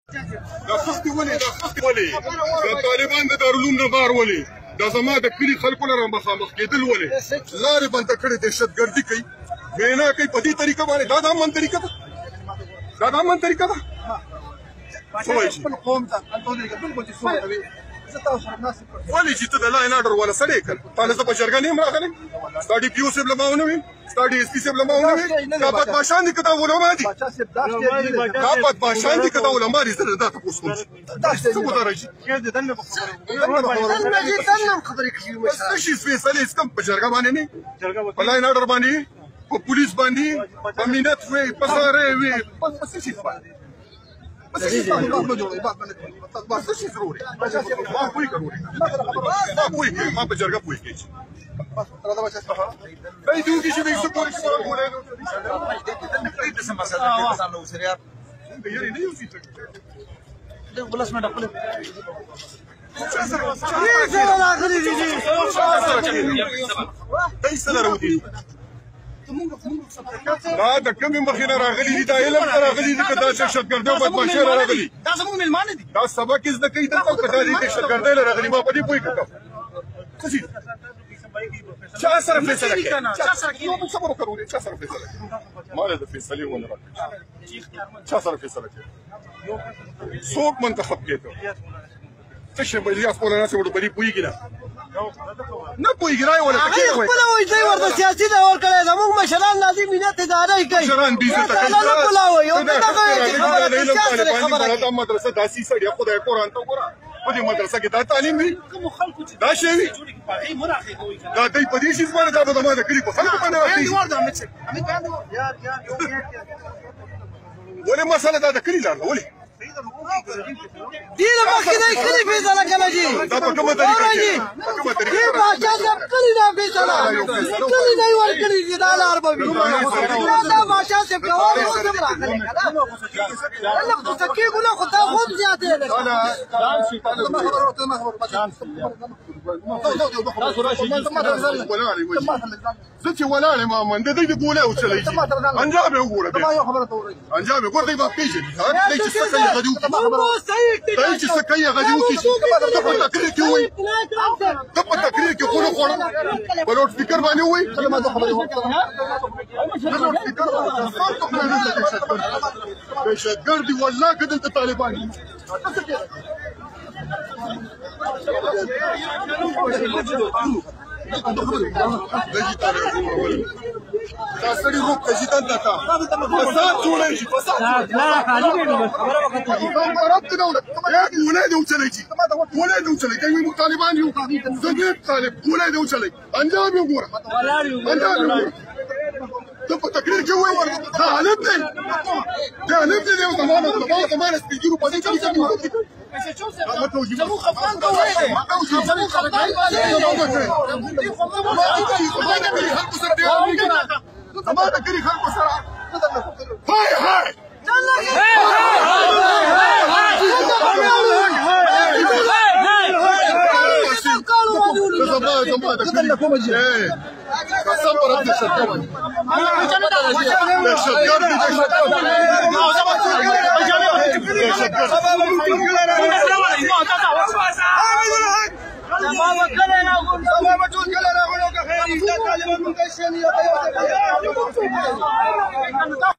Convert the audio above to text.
دا سختي ولې، دا سختي ولې، دا طالبان د دارالعلوم نه بار ولې، دا زما د کلي خلکو نه مخامخ کېدل ولې، لارې بنده کړې، دهشتګردي کوي، وینا کوي په دې طریقه باندې. دا د امن طریقه ده؟ دا د امن طریقه ده؟ څه وایي خپل قوم ته بالکل چې څه کوي؟ ولې چې ته د لاین آرډر والا سړی کړ، تا له زه په جرګه نه یم راغلی؟ ستا ډي پي او صاحب له ما ونه وي، ستا ډي اس پي صاحب له ما ونه وي. دا بدمعشان دي که دا علما دي؟ دا بدمعشان دي که دا علما دي؟ زه دا تپوس کوم، څه ګزاره شي؟ څه شي فیصلې کوم په جرګه باندې نه، په لاین آرډر باندې، په پولیس باندې، په مینت وي، په ساره وي، په څه شي باندې؟ بس بس شي ضروري ما پوي ضروري ما پوي ما په جرګه پوي کیږي. دای دوی چې دې څه پوری څه کولای نو یاري نه یو څه بلس منټ خپل دای څه راوتی. دا د کومې مخې نه راغلي دي؟ دا علم ته راغلي دي که دا دهشتګردۍ او بدمعشۍ له راغلي؟ دا زموږ مېلمانه دي. دا سبق یې زده کوي دلته که دا دې دهشتګردۍ له راغلي؟ ما په دې پوه کړم. څه شي؟ چا سره فیصله کوي؟ چا سره یو بل صبر وکړو. چا سره فیصله کوي؟ ما له فیصلې ونه راکړي. چا سره فیصله کوي؟ څوک منتخب کړي؟ څه شی به الیاس مولانا صاحب ورته په دې پوهېږي؟ نه، نه پوهېږي. رایه ولا هغه خپله وایي دوی ورته سیاسي ده ورکړی. زموږ مشران لازم مینت اداره کوي، مشران بې عزته کوي. نه پلاوي او دغه خبره علم چا سره طالبان دي. خبره دا مدرسه داسې سړی، خدای قرآن ته وګوره، په دې مدرسه کې دا تعلیم وي، دا شی وي، دا دوی په دې شي باندې، دا به زما د کلي په خلکو باندې راخېږي. ولې مسله دا د کلي لار ده؟ ولې دې له مخکې دی کلي فیصله کنه جی؟ دا په کومه طریقه کې، په کومه دې طریقه؟ باچا صاحب کلي نه فیصله کلي نه ورکړي دي، دا لار به وي. دا باچا صاحب کوي، اوس هم راغلی کنه. لږ غوسه کېږو نه، خو دا هم زیاتې ده. زه چې ولاړ یم من د دې د ګولۍ وچلوي. انجام یې وګوره، انجام یې وګوره. دی به پېژني دی چې څه کوي هغه دې وکړي، دی چې څه کوي هغه دې وکړي. ته په تقریر کې ووایي، ته په تقریر کې خونه خوړم په لوډ سپیکر باندې ووایي، لوډ سپیکر دهشتګرد دي والله که دلته طالبان دي. دا سړي روپ ته ځي، دلته فساد جوړوي، فساد. عرب دې دولت ګولۍ دې وچلوي، ګولۍ دې وچلوي. کوي موږ طالبان یو، زه نه طالب. ګولۍ دې وچلوي، انجام یې وګوره، انجام یې وګوره. ته په تقریر کې وایي دا حالت دی، دا حالت دی. یو زمانه زمانه سپیګرو په دې طریقه کې زما د کلي خلکو سره های های. قسم پر رب دهشتګرد دهشتګرد دهشتګرد. طالبان.